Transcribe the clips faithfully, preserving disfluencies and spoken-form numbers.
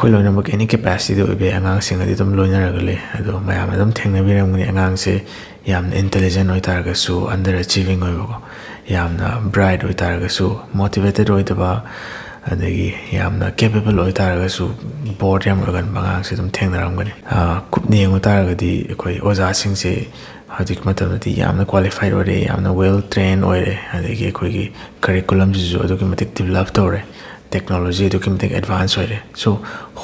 ꯑꯩꯈꯣꯏ ꯂꯣꯏꯅꯃꯛ any capacityꯗ ꯑꯣꯏꯕ ꯌꯥꯏ, ꯑꯉꯥꯡꯁꯤꯡꯒꯗꯤ ꯑꯗꯨꯝ ꯂꯣꯏꯅꯔꯒ ꯂꯩ꯫ ꯑꯗꯣ ꯃꯌꯥꯝꯅ ꯑꯗꯨꯝ ꯊꯦꯡꯅꯕꯤꯔꯝꯒꯅꯤ, ꯑꯉꯥꯡꯁꯦ ꯌꯥꯝꯅ intelligent ꯑꯣꯏꯇꯥꯔꯒꯁꯨ under achieving ꯑꯣꯏꯕꯀꯣ, ꯌꯥꯝꯅ bright ꯑꯣꯏꯇꯥꯔꯒꯁꯨ motivated ꯑꯣꯏꯗꯕ, ꯑꯗꯒꯤ ꯌꯥꯝꯅ capable ꯑꯣꯏꯇꯥꯔꯒꯁꯨ bored ꯌꯥꯝ ꯑꯣꯏꯒꯟꯕ ꯑꯉꯥꯡꯁꯦ ꯑꯗꯨꯝ ꯊꯦꯡꯅꯔꯝꯒꯅꯤ꯫ ꯑꯥ, ꯀꯨꯞꯅ ꯌꯦꯡꯉꯨ ꯇꯥꯔꯒꯗꯤ ꯑꯩꯈꯣꯏ ꯑꯣꯖꯥꯁꯤꯡꯁꯦ ꯍꯧꯖꯤꯛ ꯃꯇꯝꯗꯗꯤ ꯌꯥꯝꯅ qualified ꯑꯣꯏꯔꯦ, ꯌꯥꯝꯅ well trained ꯑꯣꯏꯔꯦ, ꯑꯗꯒꯤ ꯑꯩꯈꯣꯏꯒꯤ curriculumꯁꯤꯁꯨ ꯑꯗꯨꯛꯀꯤ ꯃꯇꯤꯛ develop ꯇꯧꯔꯦ, technology ꯑꯗꯨꯛꯀꯤ ꯃꯇꯤꯛ advance ꯑꯣꯏꯔꯦ꯫ So,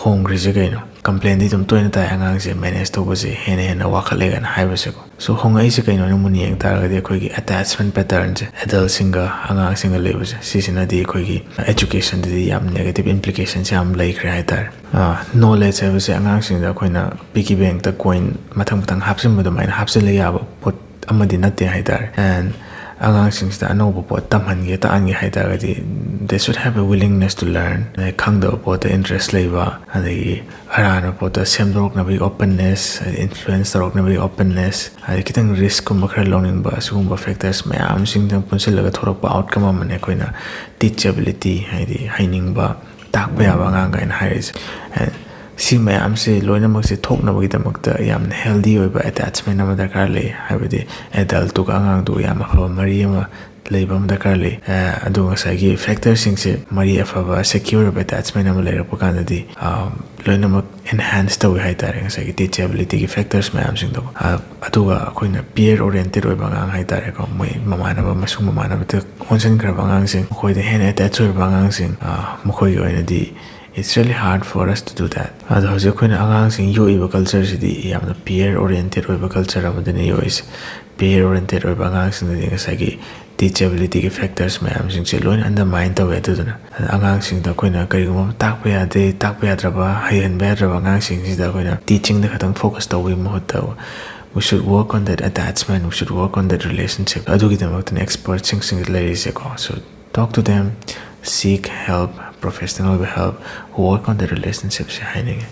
ꯍꯣꯡꯈ꯭ꯔꯤꯁꯦ ꯀꯩꯅꯣ? Complainꯗꯤ ꯑꯗꯨꯝ ꯇꯣꯏꯅ ꯇꯥꯏ, ꯑꯉꯥꯡꯁꯦ manage ꯇꯧꯕꯁꯦ ꯍꯦꯟꯅ ꯍꯦꯟꯅ ꯋꯥꯈꯠꯂꯦ ꯀꯥꯏꯅ ꯍꯥꯏꯕꯁꯦꯀꯣ꯫ So, ꯍꯣꯡꯉꯛꯏꯁꯦ ꯀꯩꯅꯣꯅ ꯃꯨꯟꯅ ꯌꯦꯡ ꯇꯥꯔꯒꯗꯤ ꯑꯩꯈꯣꯏꯒꯤ attachment patternꯁꯦ adultꯁꯤꯡꯒ ꯑꯉꯥꯡꯁꯤꯡꯒ ꯂꯩꯕꯁꯦ, ꯁꯤꯁꯤꯅꯗꯤ ꯑꯩꯈꯣꯏꯒꯤ educationꯗꯗꯤ ꯌꯥꯝ negative implications ꯌꯥꯝ ꯂꯩꯈ꯭ꯔꯦ ꯍꯥꯏꯇꯥꯔꯦ꯫ ꯑꯥ, knowledge ꯍꯥꯏꯕꯁꯦ ꯑꯉꯥꯡꯁꯤꯡꯗ ꯑꯩꯈꯣꯏꯅ piggy bankꯇ coin ꯃꯊꯪ ꯃꯊꯪ ꯍꯥꯞꯆꯤꯟꯕ ꯑꯗꯨꯃꯥꯏꯅ ꯍꯥꯞꯆꯤꯜꯂ ꯌꯥꯕ ꯄꯣꯠ ꯑꯃꯗꯤ ꯅꯠꯇꯦ ꯍꯥꯏꯇꯥꯔꯦ꯫ And ꯑꯉꯥꯡꯁꯤꯡꯁꯤꯗ ꯑꯅꯧꯕ ꯄꯣꯠ ꯇꯝꯍꯟꯒꯦ, ꯇꯥꯛꯍꯟꯒꯦ ꯍꯥꯏ ꯇꯥꯔꯒꯗꯤ they should have a willingness to learn, ꯑꯗꯩ ꯈꯪꯗꯕ ꯄꯣꯠꯇ interest ꯂꯩꯕ, ꯑꯗꯒꯤ ꯑꯔꯥꯟꯕ ꯄꯣꯠꯇ ꯁꯦꯝꯗꯣꯔꯛꯅꯕꯒꯤ openness, ꯍꯥꯏꯗꯤ influence ꯇꯧꯔꯛꯅꯕꯒꯤ openness, ꯍꯥꯏꯗꯤ ꯈꯤꯇꯪ riskꯀꯨꯝꯕ ꯈꯔ ꯂꯧꯅꯤꯡꯕ, ꯑꯁꯤꯒꯨꯝꯕ factors ꯃꯌꯥꯝꯁꯤꯡꯗꯨꯅ ꯄꯨꯟꯁꯤꯜꯂꯒ ꯊꯣꯛꯂꯛꯄ outcome ꯑꯃꯅꯦ ꯑꯩꯈꯣꯏꯅ teachability, ꯍꯥꯏꯗꯤ ꯍꯩꯅꯤꯡꯕ, ꯇꯥꯛꯄ ꯌꯥꯕ ꯑꯉꯥꯡ ꯀꯥꯏꯅ ꯍꯥꯏꯔꯤꯁꯦ꯫ And ꯁꯤ ꯃꯌꯥꯝꯁꯦ ꯂꯣꯏꯅꯃꯛꯁꯦ ꯊꯣꯛꯅꯕꯒꯤꯗꯃꯛꯇ ꯌꯥꯝꯅ healthy ꯑꯣꯏꯕ attachment ꯑꯃ ꯗꯔꯀꯥꯔ ꯂꯩ, ꯍꯥꯏꯕꯗꯤ adultꯇꯨꯒ ꯑꯉꯥꯡꯗꯨꯒ ꯌꯥꯝ ꯑꯐꯕ ꯃꯔꯤ ꯑꯃ ꯂꯩꯕ ꯑꯃ ꯗꯔꯀꯥꯔ ꯂꯩ꯫ ꯑ, ꯑꯗꯨ ꯉꯁꯥꯏꯒꯤ factorꯁꯤꯡꯁꯦ, ꯃꯔꯤ ꯑꯐꯕ, secure ꯑꯣꯏꯕ attachment ꯑꯃ ꯂꯩꯔꯛꯄ ꯀꯥꯟꯗꯗꯤ, ꯑ, ꯂꯣꯏꯅꯃꯛ enhance ꯇꯧꯋꯤ ꯍꯥꯏꯇꯥꯔꯦ, ꯉꯁꯥꯏꯒꯤ teachabilityꯒꯤ factors ꯃꯌꯥꯝꯁꯤꯡꯗꯣ꯫ ꯑ, ꯑꯗꯨꯒ ꯑꯩꯈꯣꯏꯅ peer oriented ꯑꯣꯏꯕ ꯑꯉꯥꯡ ꯍꯥꯏꯇꯥꯔꯦꯀꯣ, ꯃꯣꯏ ꯃꯃꯥꯟꯅꯕ, ꯃꯁꯨꯡ ꯃꯃꯥꯟꯅꯕꯗ ꯑꯣꯟꯁꯤꯟꯈ꯭ꯔꯕ ꯑꯉꯥꯡꯁꯤꯡ, ꯃꯈꯣꯏꯗ ꯍꯦꯟꯅ attach ꯑꯣꯏꯔꯕ ꯑꯉꯥꯡꯁꯤꯡ, ꯑ, ꯃꯈꯣꯏꯒꯤ ꯑꯣꯏꯅꯗꯤ it's really hard for us to do that꯫ ꯑꯗꯣ ꯍꯧꯖꯤꯛ ꯑꯩꯈꯣꯏꯅ ꯑꯉꯥꯡꯁꯤꯡ ꯌꯣꯛꯏꯕ cultureꯁꯤꯗꯤ ꯌꯥꯝꯅ peer oriented ꯑꯣꯏꯕ culture ꯑꯃꯗꯅ ꯌꯣꯛꯏꯁꯦ꯫ Peer oriented ꯑꯣꯏꯕ ꯑꯉꯥꯡꯁꯤꯡꯗꯗꯤ ꯉꯁꯥꯏꯒꯤ teachabilityꯒꯤ factors ꯃꯌꯥꯝꯁꯤꯡꯁꯦ ꯂꯣꯏꯅ undermine ꯇꯧꯋꯦ꯫ ꯑꯗꯨꯗꯨꯅ ꯑꯉꯥꯡꯁꯤꯡꯗ ꯑꯩꯈꯣꯏꯅ ꯀꯔꯤꯒꯨꯝꯕ ꯑꯃ ꯇꯥꯛꯄ ꯌꯥꯗꯦ, ꯇꯥꯛꯄ ꯌꯥꯗ꯭ꯔꯕ, ꯍꯩꯍꯟꯕ ꯌꯥꯗ꯭ꯔꯕ ꯑꯉꯥꯡꯁꯤꯡꯁꯤꯗ ꯑꯩꯈꯣꯏꯅ teachingꯗ ꯈꯛꯇꯪ focus ꯇꯧꯕꯒꯤ ꯃꯍꯨꯠꯇ we should work on that attachment, we should work on that relationship꯫ ꯑꯗꯨꯒꯤꯗꯃꯛꯇꯅꯦ expertꯁꯤꯡꯁꯤꯡꯗ ꯂꯩꯔꯤꯁꯦꯀꯣ꯫ So talk to them, seek help, professional ꯑꯣꯏꯕ help, work on the relationshipꯁꯦ ꯍꯥꯏꯅꯤꯡꯉꯤ꯫